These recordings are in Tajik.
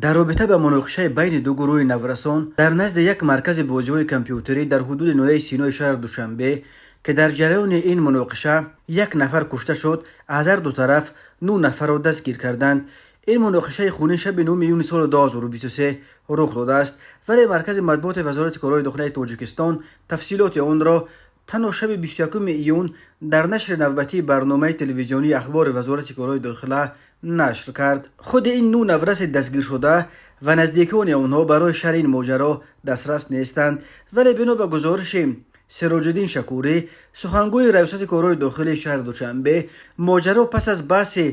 Дар робита ба муноқишаи байни ду гурӯҳи наврасон дар назди як маркази бозиҳои компютерӣ дар ҳудуди ноҳияи Синои шаҳри Душанбе, ки дар ҷараёни ин муноқиша як нафар кушта шуд, аз ҳар ду тараф нӯ нафарро дастгир карданд. Ин муноқишаи хунин шаби 9 июни соли 2023 рух додааст, вале маркази матбуоти Вазорати корҳои дохилаи Тоҷикистон тафсилоти онро танҳо шаби 21 июн дар нашри навбатии барномаи телевизионии Ахбори Вазорати корҳои дохила нашр кард. Худи ин нӯ навраси дастгиршуда ва наздикони онҳо барои шарҳи ин моҷаро дастрас нестанд, вале бино ба гузориши Сироҷиддин Шакурӣ, сухангӯи Раёсати корҳои дохилии шаҳри Душанбе, моҷаро пас аз баҳси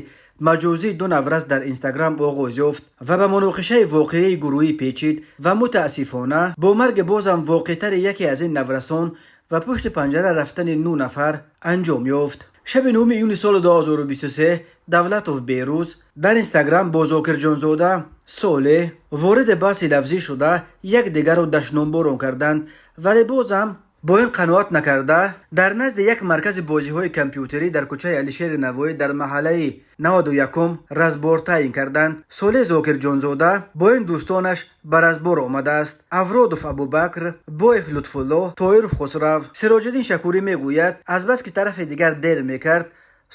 маҷозии ду наврас дар Инстаграм оғоз ёфт ва ба муноқишаи воқеии гурӯҳӣ печид ва мутаассифона бо марги бозам воқеътари яке аз ин наврасон ва пушти панҷара рафтани нӯ нафар анҷом ёфт. Шаби 9 июни соли 2023 Давлатов Берӯз дар Инстаграм бо Зокирҷонзода Солеҳ вориди баҳси лафзӣ шуда, якдигарро дашномборон карданд, вале бозам бо ин қаноат накарда, дар назди як маркази бозиҳои компютерӣ дар кӯчаи Алишери Навоӣ дар маҳаллаи 91 разбор таъин карданд. Солеҳ Зокирҷонзода бо ин дӯстонаш ба разбор омадааст: Авродов Абубакр, Боев Лутфулло, Тоиров Хусрав. Сироҷиддин Шакурӣ мегӯяд, азбаски тарафи дигар дер мекард,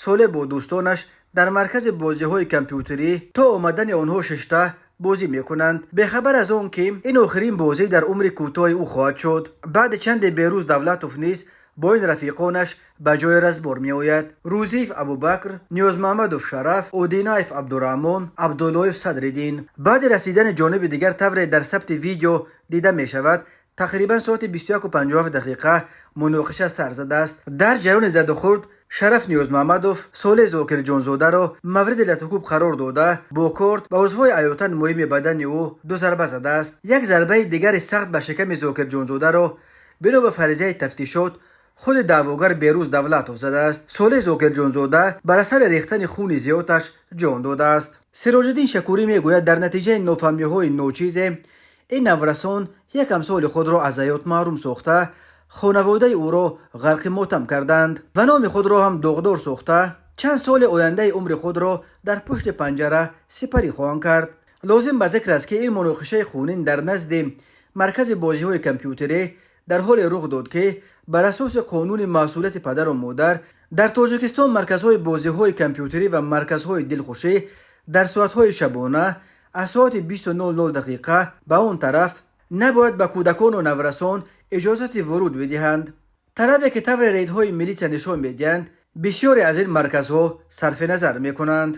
Солеҳ бо дӯстонаш дар маркази бозиҳои компютерӣ то омадани онҳо шишта бозӣ мекунанд, бехабар аз он ки ин охирин бозӣ дар умри кӯтоҳи ӯ хоҳад шуд. Баъди чанде Берӯз Давлатов низ бо ин рафиқонаш ба ҷои разбор меояд: Рӯзиев Абубакр, Ниёзмаҳмадов Шараф, Одинаев Абдураҳмон, Абдуллоев Садриддин. Баъди расидани ҷониби дигар, тавре дар сабти видео дида мешавад, тақрибан соати 21:57 дақиқа муноқиша сар задааст. Дар ҷараёни задухӯрд Шараф Ниёзмаҳмадов Солеҳ Зокирҷонзодаро мавриди латукӯб қарор дода, бо корд ба узвҳои аётан муҳими бадани ӯ ду зарба задааст. Як зарбаи дигари сахт ба шиками Зокирҷонзодаро, бино ба фарзияи тафтишот, худи даъвогар Берӯз Давлатов задааст. Солеҳ Зокирҷонзода бар асари рехтани хуни зиёдаш ҷон додааст. Сироҷиддин Шакурӣ мегӯяд, дар натиҷаи нофаҳмиҳои ночизе ин наврасон як ҳамсоли худро аз ҳаёт маҳрум сохта, хонаводаи ӯро ғарқи мотам карданд ва номи худро ҳам доғдор сохта, чанд соли ояндаи умри худро дар пушти панҷара сипарӣ хоҳанд кард. Лозим ба зикр аст, ки ин муноқишаи хунин дар назди маркази бозиҳои компютерӣ дар ҳоле рух дод, ки бар асоси қонуни масъулияти падару модар дар Тоҷикистон марказҳои бозиҳои компютерӣ ва марказҳои дилхушӣ дар соатҳои шабона аз соати 20:00 дақиқа ба он тараф набояд ба кӯдакону наврасон иҷозати вуруд бидиҳанд. Талабе ки, тавре рейдҳои милитсия нишон медиҳанд, бисёре аз ин марказҳо сарфи назар мекунанд.